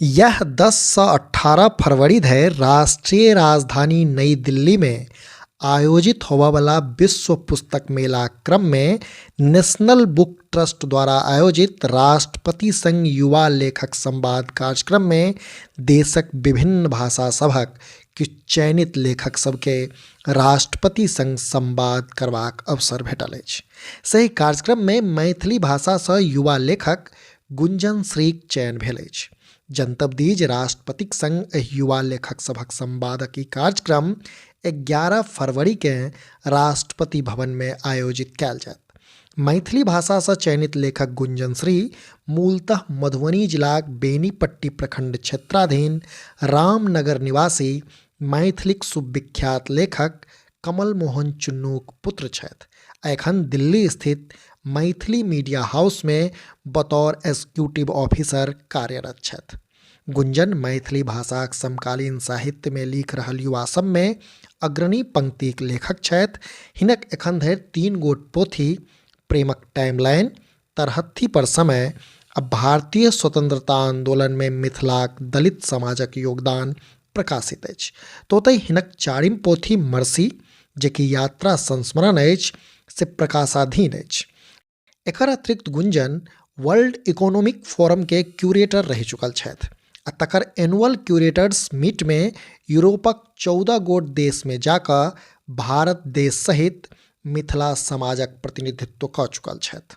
यह 10 सँ 18 फरवरी धरि राष्ट्रीय राजधानी नई दिल्लीमे आयोजित होबयवला विश्व पुस्तक मेला क्रममे नेशनल बुक ट्रस्ट द्वारा आयोजित राष्ट्रपति संग युवा लेखक संवाद कार्यक्रममे देशक विभिन्न भाषा सभक किछु चयनित लेखक सबके राष्ट्रपति संग संवाद करबाक अवसर भेटल अछि। सही कार्यक्रममे मैथिली भाषासँ युवा लेखक गुंजन श्रीक चयन भेल अछि। जनतब दी जे राष्ट्रपतिक संग एहि युवा लेखक सभक संवादक ई कार्यक्रम 11 फरवरीकेँ राष्ट्रपति भवनमे आयोजित कयल जायत। मैथिली भाषासँ चयनित लेखक गुंजन श्री मूलतः मधुबनी जिलाक बेनीपट्टी प्रखंड क्षेत्राधीन रामनगर निवासी मैथिलीक सुविख्यात लेखक कमल मोहन चुन्नूक पुत्र छथि आ एखन दिल्ली स्थित मैथिली मीडिया हाउसमे बतौर एग्जीक्यूटिव ऑफिसर कार्यरत छथि। गुंजन मैथिली भाषाक समकालीन साहित्यमे लिख रहल युवा सबमे अग्रणी पंक्तिक लेखक छथि। हिनक एखन धरि 3 गोट पोथी प्रेमक टाइमलाइन, तरहत्थी पर समय आ भारतीय स्वतंत्रता आंदोलनमे मिथिलाक दलित समाजक योगदान प्रकाशित अछि। तऽ ओतहि हिनक चारिम पोथी मर्सी, जेकि यात्रा संस्मरण अछि, से प्रकाशाधीन अछि। एकर अतिरिक्त गुंजन वर्ल्ड इकोनॉमिक फोरमके क्यूरेटर रहि चुकल छथि आ तकर एनुअल क्यूरेटर्स मीटमे यूरोपक 14 गोट देशमे जाकऽ भारत देश सहित मिथिला समाजक प्रतिनिधित्व कऽ चुकल छथि।